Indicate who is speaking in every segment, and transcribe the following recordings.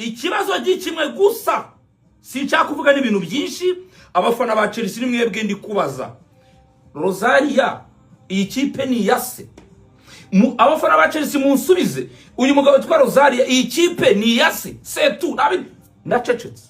Speaker 1: Ikibazo kimwe gusa, sinshaka kuvuga n'ibintu byinshi. Abafana ba Chelsea, ni mwebwe ndi kubaza. Rosaria, iyi kipe ni iya se? Abafana ba Chelsea, munsubize. Uyu mugabo witwa Rosaria, iyi kipe ni iya se? Setu nabi, ndacecetse.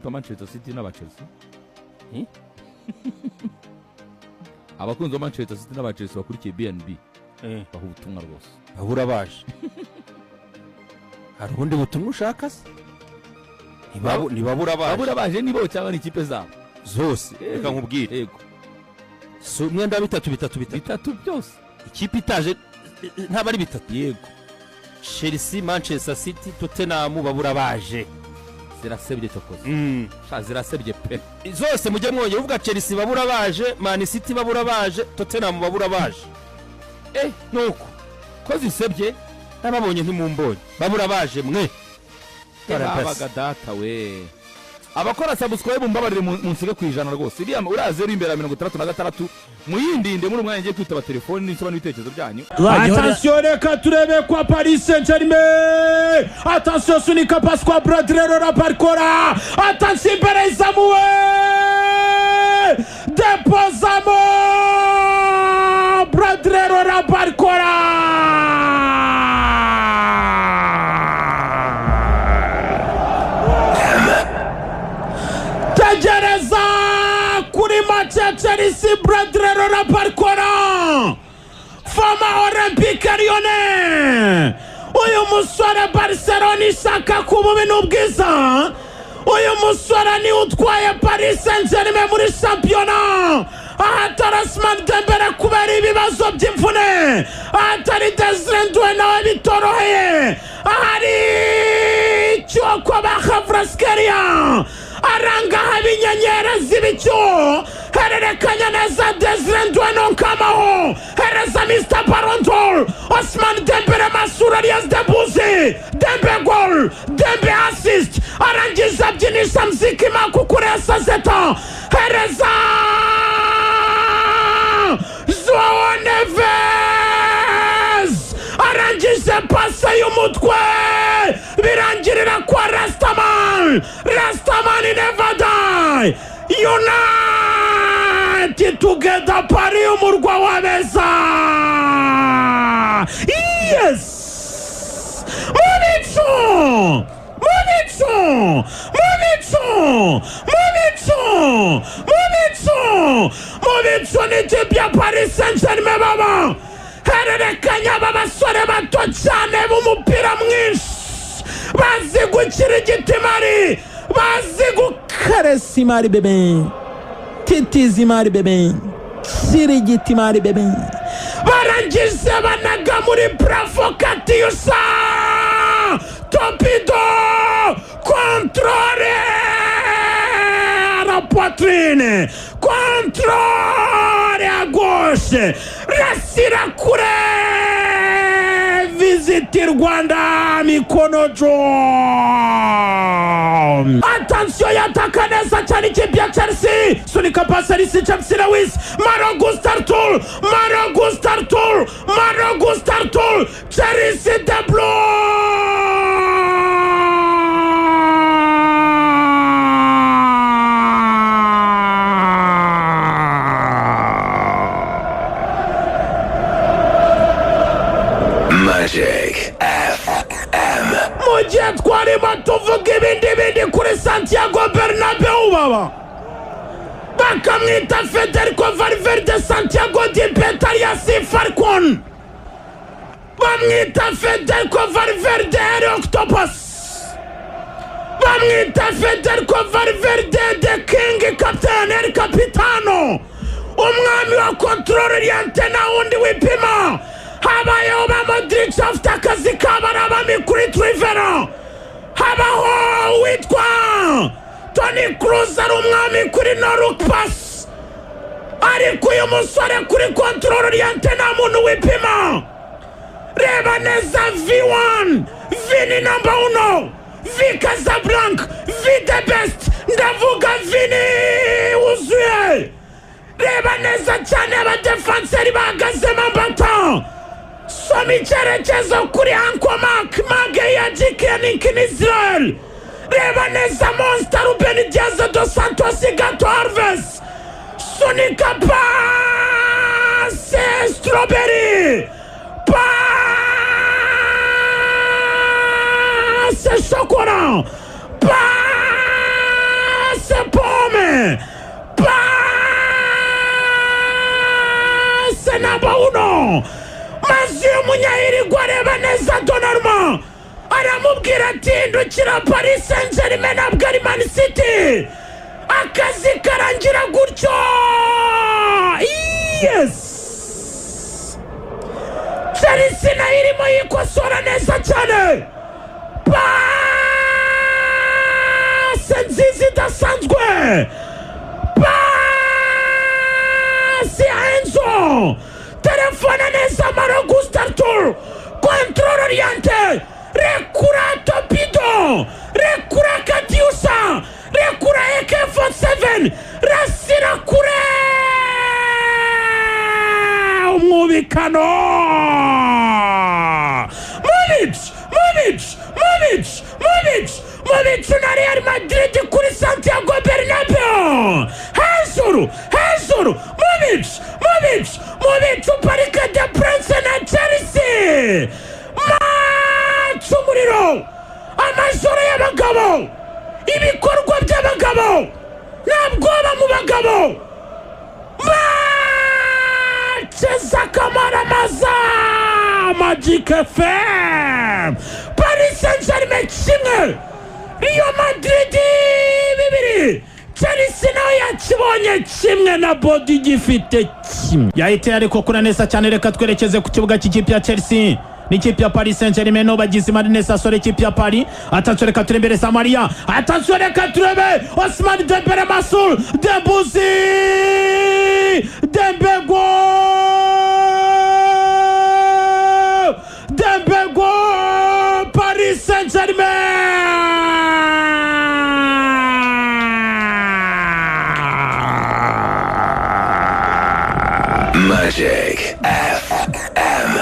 Speaker 1: Manchester City n'aba Chelsea. Abakunzi ba Manchester City n'aba Chelsea bakurikiye BNB, baha ubutumwa rwose.
Speaker 2: Bahura baje, hari ubundi butumwa ushaka se? Ntibabura baje.
Speaker 1: Babura baje nibo cyangwa ni ikipe zabo?
Speaker 2: Zose, reka nkubwire.
Speaker 1: Yego.
Speaker 2: Si umwenda wa bitatu, bitatu, bitatu?
Speaker 1: Bitatu byose.
Speaker 2: Ikipe itaje ntabwo ari bitatu.
Speaker 1: Yego.
Speaker 2: Chelsea, Manchester City, Tottenham, babura baje.
Speaker 1: Zirasebye cyokoze. Sha, zirasebye pe.
Speaker 2: Zose mujye mwongera uvuga Chelsea babura baje, Man City babura baje, Tottenham babura baje. Nuko
Speaker 1: ko zisebye.
Speaker 2: Nababonye ntimumbonye, babura baje mwe.
Speaker 1: Babaga data we. Abakora subscribe, mumbabarire, munsige ku 100 rwose. Iriya uriya zeru imbere ya 66 muyindinde muri umwanya ngiye kwitaba telefoni nisoma n'ibitekerezo byanyu.
Speaker 3: Attention, reka turebe kwa Paris Saint-Germain. Attention, sunika passe kwa Bradley Barcola. Attention, imbere izamuwe. Depozamo Bradley Barcola. Tegereza kuri match ya Chelsea, Bradley Barcola. Fama Olympique Lyonnais. Uyu musore Barcelona ishaka ku bubi n'ubwiza. Uyu musore niwe utwaye Paris Saint Germain muri shampiyona, ahatari Ousmane Dembele kubera ibibazo by'imvune, ahatari Desire Doué nawe bitoroheye, ahari cyoko ba Kvaratskhelia arangaha ibinyenyeri z'ibicu. Hererekanya neza Desire Doué, nonkamaho hereza Mr Ballon d'Or Ousmane Dembele, Masura alias Debuzi Dembe, goal, Dembe assist, arangiza abyinisha mziki makukuresa zeta, hereza Joao Neves, arangije pase y'umutwe, birangirira kwa Rastaman. Rastaman never die. Unite together, Paris, umurwa w'abeza. Yes, mu bicu, mu bicu, mu bicu, mu bicu, mu bicu, mu bicu n'ikipe ya Paris Saint Germain. Baba hererekanya aba basore bato cyane b'umupira mwinshi, bazi gukirigita imari, bazi gukaresa imari bebe, titiza imari bebe, kirigita imari bebe, barangije banaga muri plafond Katyusha topido, contrôle à la poitrine, contrôle à gauche, rasira kure. Visit Rwanda mikono jo. Attention, yataka neza cyane ikipe ya Chelsea. Sunika pasi, Reece James, Lewis, Malo Gusto, Arthur, Malo Gusto, Arthur, Malo Gusto, Arthur, Chelsea de Blue.
Speaker 4: Magic FM.
Speaker 3: Mu gihe twarimo tuvuga ibindi bindi kuri Santiago Bernabeu, baba bakamwita Federico Valverde Santiago di Petarias Falcon, bamwita Federico Valverde El Octopus, bamwita Federico Valverde the King Captain, El Capitano, umwami wa contrôle orienté, na wundi wipima. Habayeho ba Modric afite akazi kabarabami kuri Trivero, habaho uwitwa Toni Kroos ari umwami kuri no look pass, ariko uyu musore kuri contrôle orienté nta muntu wipima. Reba neza V1, Vini number uno, V Casablanca, V the best, ndavuga Vini wuzuye. Reba neza cyane abadefanseri bahagazemo ambata. Soma icyerekezo kuri Ankomak Mage ya Jikenik Israel. Reba neza Monster Ruben Diaz dos Santos Gato Alves. Sunika pase Strawberry, pase Chocolat, pase Pomme, pase namba uno. Maze uyu munyahirigwa areba neza Donnarumma, aramubwira ati: "Hindukira, Paris Saint Germain ntabwo ari Man City." Akazi karangira gutyo. Yes, Chelsea nayo irimo yikosora neza cyane. Pase nziza idasanzwe, pasi ya Enzo, telefone neza Malo Gusto, contrôle orienté, rekura torpedo, rekura katyusha, rekura AK-47, rasira kure umwubikano. Mubicu, mubicu, mubicu, mubicu, mubicu na Real Madrid kuri Santiago Bernabeu. Hejuru, hejuru, mubicu, mubicu, mubicu, Parc des Princes na Chelsea. Match umuriro, amajoro y'abagabo, ibikorwa by'abagabo, nta bwoba mu bagabo. Match z'akamaramaza, Magic FM. Paris Saint Germain 1, Real Madrid 2. Chelsea nawe yakibonye kimwe na bodi gifite kimwe yahiteye, ariko kura neza cyane. Reka twerekeze ku kibuga cy'ikipe ya Chelsea n'ikipe ya Paris Saint Germain. No bagize imari neza sore ikipe ya Paris. Attention, reka turebe Samaria. Attention, reka turebe Ousmane Dembele, Masul Dembuzi, Dembego, Dembego, Paris Saint Germain.
Speaker 4: Magic FM.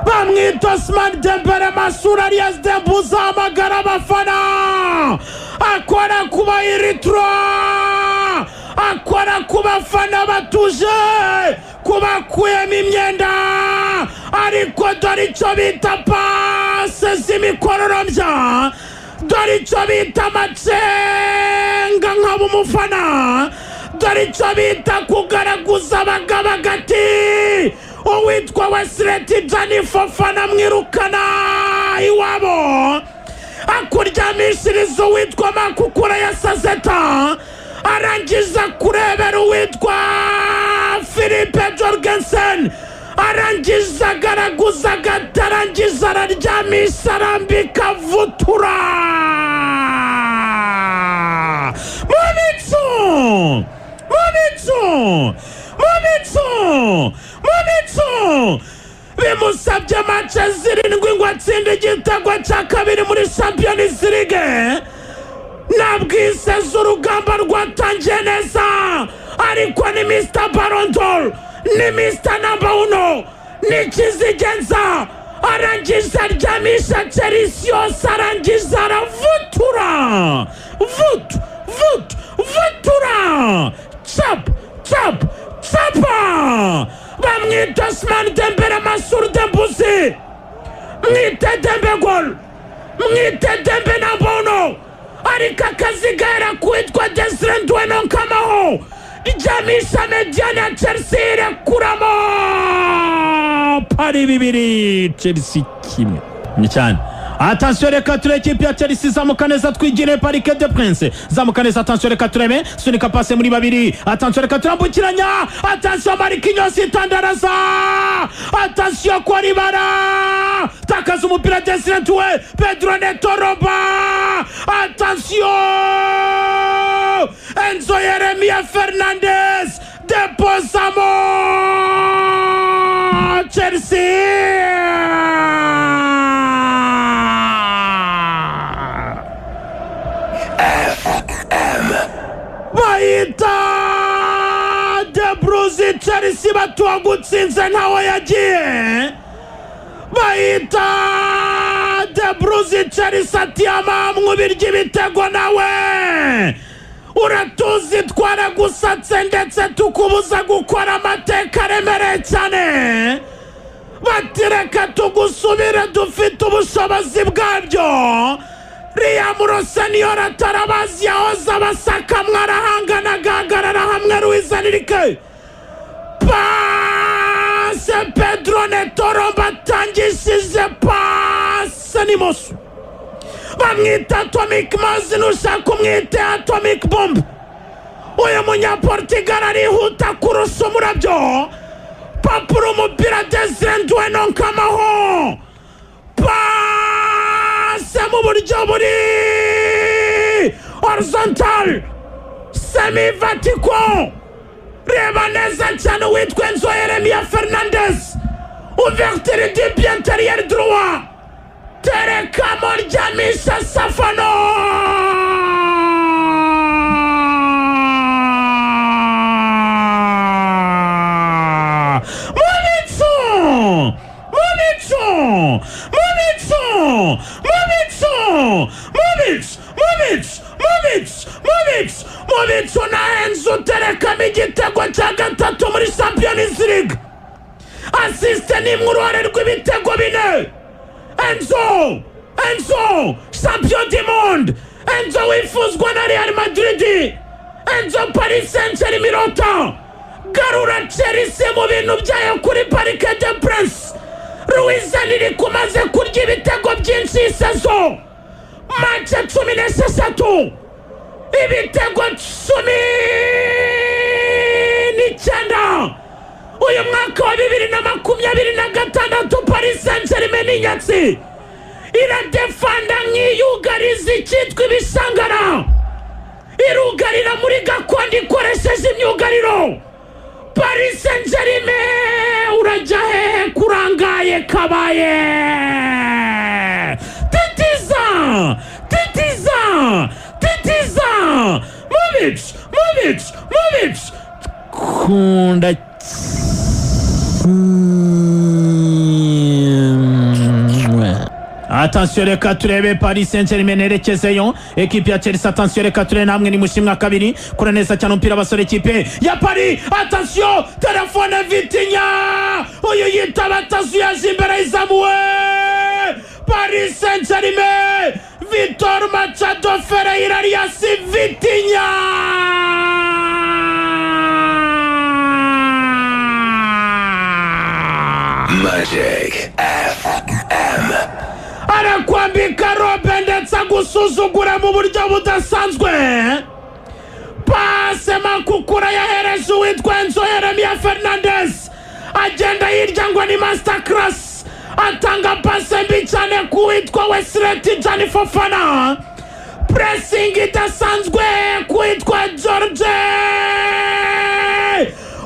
Speaker 3: Bamwita Osman Dembele Masura alias Dembuza, amagara abafana, akora kuba iritro, akora ku bafana batuje, kubakuyemo imyenda. Ariko dore icyo bita pase z'imikororombya, dore icyo bita amacenga nkaba umufana, dore icyo bita kugaragaza abagabo agati. Uwitwa Wesley Tijani Fofana mwirukana iwabo, akuryamishiriza uwitwa Makukura ya Sazeta, arangiza kurebera uwitwa Philippe Jorgensen, arangiza agaraguza agati, arangiza araryamisha, arambika vutura mu bicu, mu bicu, mu bicu, mu bicu. Bimusabye match 7 ngo atsinde igitego cya kabiri muri Champions League. Ntabwo iseze, urugamba rwatangiye neza, ariko ni Mr Ballon d'Or, ni Mr Number Uno, ni kizigenza, arangiza aryamisha Chelsea yose, arangiza aravutura, vutu vutu vutura, cap cap capa. Bamwita Osman Dembele Masur Dembuzi, mwite Dembegol, mwite Dembe na Bono, ariko akazi gahera kuwitwa Desire Ndweno Nkamaho, ryamisha médiane ya Chelsea, irekuramo. Paris 2, Chelsea 1. Ni cyane. Attention, reka turebe ikipe ya Chelsea zamuka neza, twigire Parc des Princes, zamuka neza. Attention, reka turebe, sunika pase muri babiri. Attention, reka turambukiranya. Attention, Marquinhos itandaraza. Attention kwa Ribara, takaza umupira Desire Doué, Pedro Neto Roba. Attention, Enzo Yeremia Fernandez deposamo Chelsea. Bayita De Bruzi, Chelsea batuwagutsinze ntawe yagiye. Bayita De Bruzi. Chelsea ati amamwe ubirya ibitego nawe uratuzi, twaragusatse ndetse tukubuza gukora amateka aremereye cyane. Bati reka tugusubire, dufite ubushobozi bwabyo. Liam Rosenior atarabazi yahoze abasaka, mwarahangana agahagarara hamwe. Luis Enrique, pase Pedro Neto batangishije pase n'imoso, bamwita Atomic Mazi, nushaka umwite Atomic Bomb. Uyu munyaportugal arihuta kurusha umurabyo. Papuro umupira Desire Ndweno nkamaho pase mu buryo buri horizontal semi vertical. Reba neza cyane uwitwa Enzo Yeremiya Fernandez, ouverture du pied intérieur droit, terekamo ryamisha Safano. Mu bicu, mu bicu, mu bicu, mu bicu, mu bicu, mu bicu, mu bicu, mu bicu, mu bicu na Enzo uterekamo igitego cya gatatu muri Champions League, assist nimwe, uruhare rw'ibitego bine. Enzo, Enzo, champion du monde, Enzo wifuzwa na Real Madrid, Enzo Paris Saint Germain irota. Garura Chelsea mu bintu byayo kuri Parc des Princes. Luis Enrique umaze kurya ibitego byinshi iyi saison, match 16, ibitego 19. Uyu mwaka wa 2026 Paris Saint Germain ni inyatsi, iradefanda nk'iyugariza icyitwa ibishangara, irugarira muri gakondo ikoresheje imyugariro. Paris Saint Germain urajya hehe kurangaye kabaye? Titiza, titiza, titiza, mubic, mubic, mubic, kunda. Attention, reka turebe Paris Saint-Germain yerekezeyo ekipe ya Chelsea. Attention, reka turebe namwe ni mushimwa kabiri kura neza cyane umupira abasore ekipe ya Paris. Attention, telefone Vitinha, uyu yitaba atazuyaje imbere y'izamuwe. Paris Saint-Germain, Vitor Machado Ferreira alias Vitinha.
Speaker 4: Magic FM.
Speaker 3: Arakwambika robe ndetse agusuzugura mu buryo budasanzwe. Pase makukura yahereje uwitwa Enzo Yeremiya Fernandez, agenda hirya ngo ni master class, atanga pase mbi cyane ku witwa Wesley Jani Fofana. Pressing idasanzwe ku witwa George,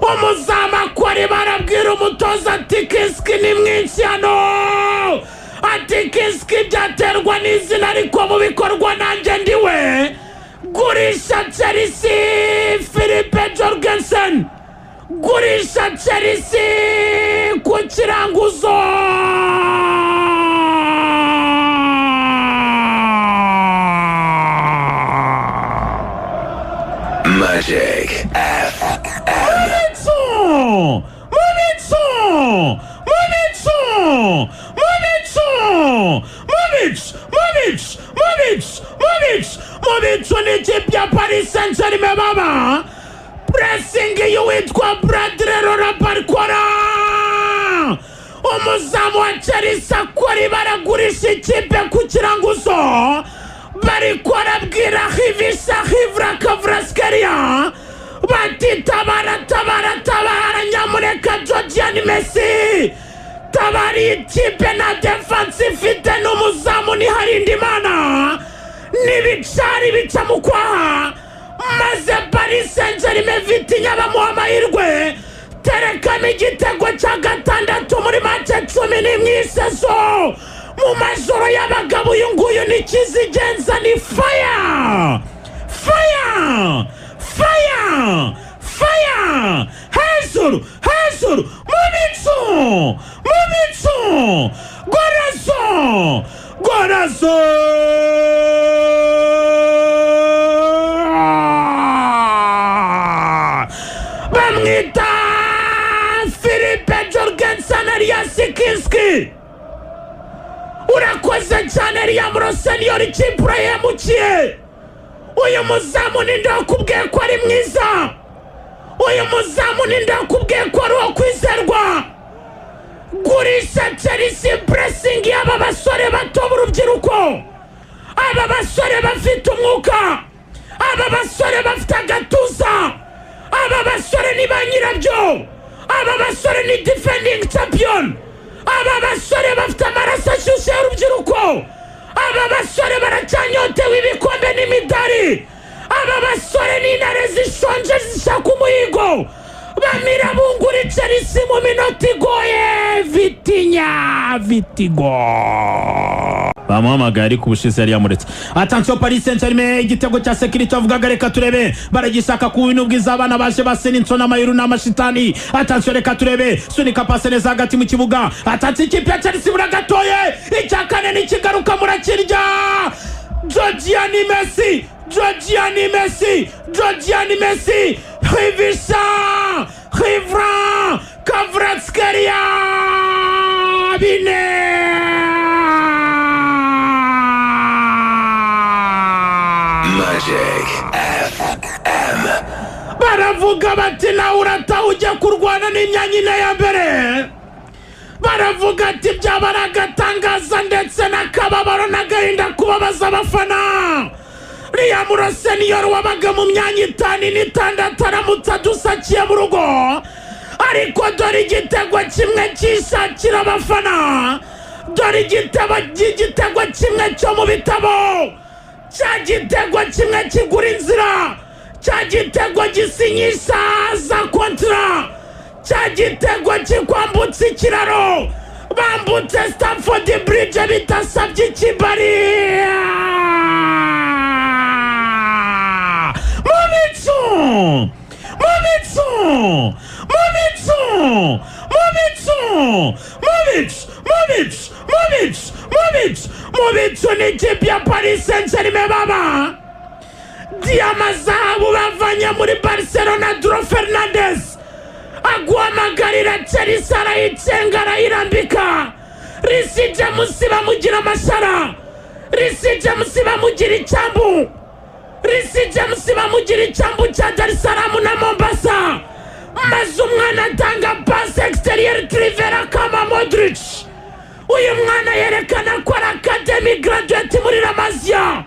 Speaker 3: umuzamu akora barabwira umutoza ati kisiki ni mwinshi hano, ati kisiki byaterwa n'izina ariko mu bikorwa nanjye ndiwe. Gurisha Chelsea, Philippe Jorgensen, gurisha Chelsea ku kiranguzo.
Speaker 4: Magic FM.
Speaker 3: Mubicu, mubicu, mubicu, mubicu, mubicu, mubicu, mubicu, mubicu, mubicu ni ikipe ya Paris Saint Germain baba. Pressing y'uwitwa Bradley Rora Barcola, umuzamu wa Chelsea akora ibaragurisha ikipe ku kiranguzo. Bariko arabwira Hivisha Hivra Kavraskeria bati tabara, tabara, tabara, nyamuneka Georgian Messi, tabara ikipe na defense ifite n'umuzamu ni Harindimana n'ibicari bica mu kwaha. Maze Paris Saint Germain, Vitinha bamuha amahirwe, terekamo igitego cya gatandatu muri match 11 y'isaison. Mu majoro y'abagabo uyu nguyu ni kizigenza, ni faya, faya, faya, faya. Hejuru, hejuru, mu bicu, mu bicu. Gorazo, gorazo. Bamwita Philippe Jorgensen alias Kinski. Urakoze cyane Liam Rosenyor, ikipe urahemukiye. Uyu muzamu ninde wakubwiye ko ari mwiza? Uyu muzamu ninde wakubwiye ko ari uwo kwizerwa? Gurisha Chelsea pressing y'aba basore bato b'urubyiruko. Aba basore bafite umwuka, aba basore bafite agatuza, aba basore ni ba nyirabyo, aba basore ni defending champion, aba basore bafite amaraso ashyushye y'urubyiruko, aba basore baracyanyotewe ibikombe n'imidari, aba basore ni intare zishonje zishaka umuhigo. Bamira bungura Chelsea mu minota igoye. Vitinya Vitigo bamuhamagaye, ariko ubushize yari yamuretse. Attention, Paris Saint Germain, igitego cya sekirite avugaga, reka turebe, baragishaka ku bintu bwiza. Abana baje baseninso n'amayuru n'amashitani. Attention, reka turebe, sunika pase neza hagati mu kibuga. Atatse ikipe ya Chelsea, buragatoye. Icya kane nikigaruka murakirya. Giorgiani Messi, Giorgiani Messi, Giorgiani Messi, Rivisha, Rivra, Kvaratskhelia, bine.
Speaker 4: Magic FM.
Speaker 3: Baravuga bati nawe urataha ujya kurwana n'imyanya ine ya mbere. Baravuga ati byaba ari agatangaza ndetse n'akababaro n'agahinda kubabaza abafana. Liam Rosenyor wabaga mu myanya itanu n'itandatu aramutse adusakiye mu rugo, ariko dore igitego kimwe cyishakira abafana, dore igitego kimwe cyo mu bitabo, cya gitego kimwe kigura inzira, cya gitego gisinyisha za kontara, cya gitego kikwambutsa ikiraro, bambutse Stamford Bridge bidasabye ikibari. Mu bicu, mu bicu, mu bicu, mu bicu, mu bicu, mu bicu, mu bicu, mu bicu, mu bicu. Ni ikipe ya Paris Saint Germain baba diyama zahabu bavanye muri Barcelona. Duro Fernandez aguhamagarira Chelsea, arayitsenga, arayirambika. Risi James bamugira amashara, Risi James bamugira icyambu, Risi James bamugira icyambu cya Dar es Salaam na Mombasa, maze umwana atanga pasi exterieur Trivera kama Modric. Uyu mwana yerekana ko ari academy graduate muri La Masia.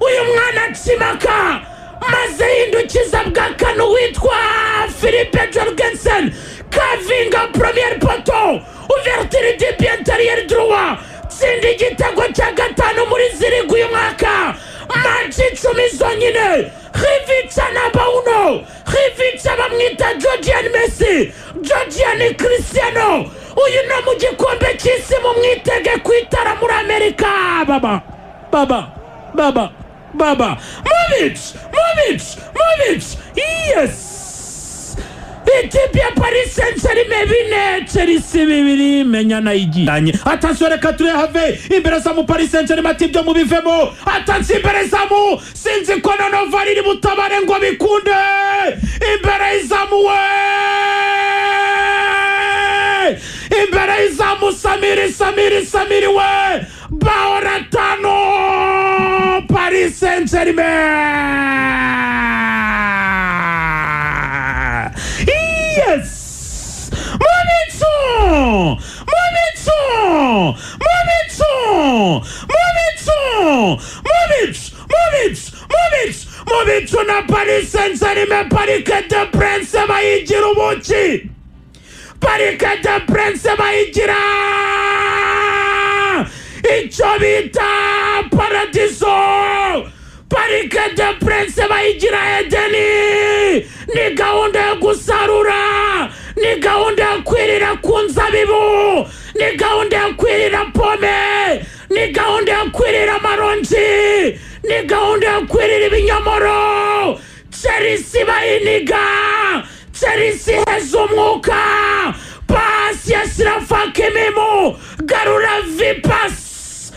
Speaker 3: Uyu mwana acimaka maze yihindukiza bwa kane witwa Philippe Jorgensen, kavinga premier poto, ouverture du pied intérieur droit, tsinda igitego cya gatanu muri zirindwi uyu mwaka, match 10 zonyine. Rivica na bauno Rivica bamwita Georgian Messi, Georgian Cristiano. Uyu no mu gikombe cy'isi mumwitege kwitara muri Amerika. Baba, baba, baba, baba, Movic, Movic, Movic, yes. Ikipe ya Paris Saint Germain 4, Chelsea 2, menya nayigiranye. Attention, reka turehave imbere zamu. Paris Saint Germain ati ibyo mubivemo. Attention, imbere zamu, sinzi ko noneho VAR iri butabare ngo bikunde. Imbere y'izamu we, imbere y'izamu, Samiri, Samiri, Samiri we, Baora tano, Paris Saint Germain. Yes, mu bicu, mu bicu, mu bicu, mu bicu, mu bicu, mu bicu, mu bicu, mu bicu na Paris Saint Germain. Parc des Princes bayigira ubuki, Parc des Princes bayigira icyo bita paradiso, Parc des Princes bayigira Edeni. Ni gahunda yo gusarura, ni gahunda yo kwirira ku nzabibu, ni gahunda yo kwirira pome, ni gahunda yo kwirira amaronji, ni gahunda yo kwirira ibinyomoro. Chelsea bayiniga. Chelsea iheza umwuka. Pasi ya Achraf Hakimi, garura vipasi,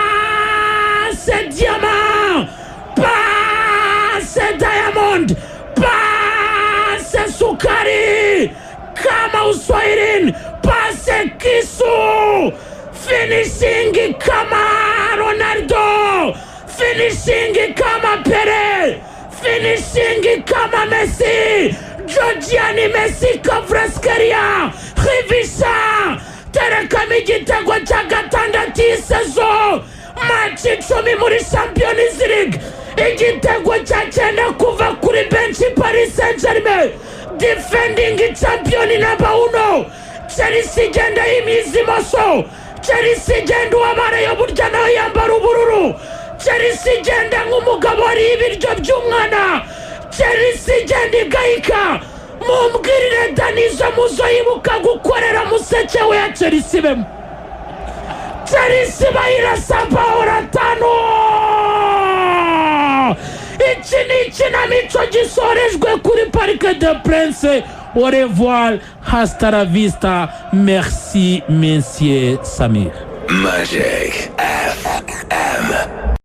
Speaker 3: passe diamant, passe diamond, passe sukari kama uswahilini, passe kisu, finishing kama Ronaldo, finishing kama Pele, finishing kama Messi, Georgiani Messi, Kvaratskhelia, Rivisha terekamo igitego cya gatandatu iyi saison, match 10 muri Champions League, igitego cya cyenda kuva kuri bench. Paris Saint Germain, defending champion number uno. Chelsea igenda yimyiza imoso, Chelsea igenda uwabarayo burya nawe yambara ubururu, Chelsea igenda nk'umugabo wariye ibiryo by'umwana, Chelsea igenda igayika. Mumbwirire Danizo muzo yibuka gukorera museke we ya Chelsea bemo. Chelsea bayirasa pawuro atanu. Iki ni ikinamico gisorejwe kuri Parc des Princes. Au revoir, hasta la vista, merci, monsieur Samir.
Speaker 4: Magic FM.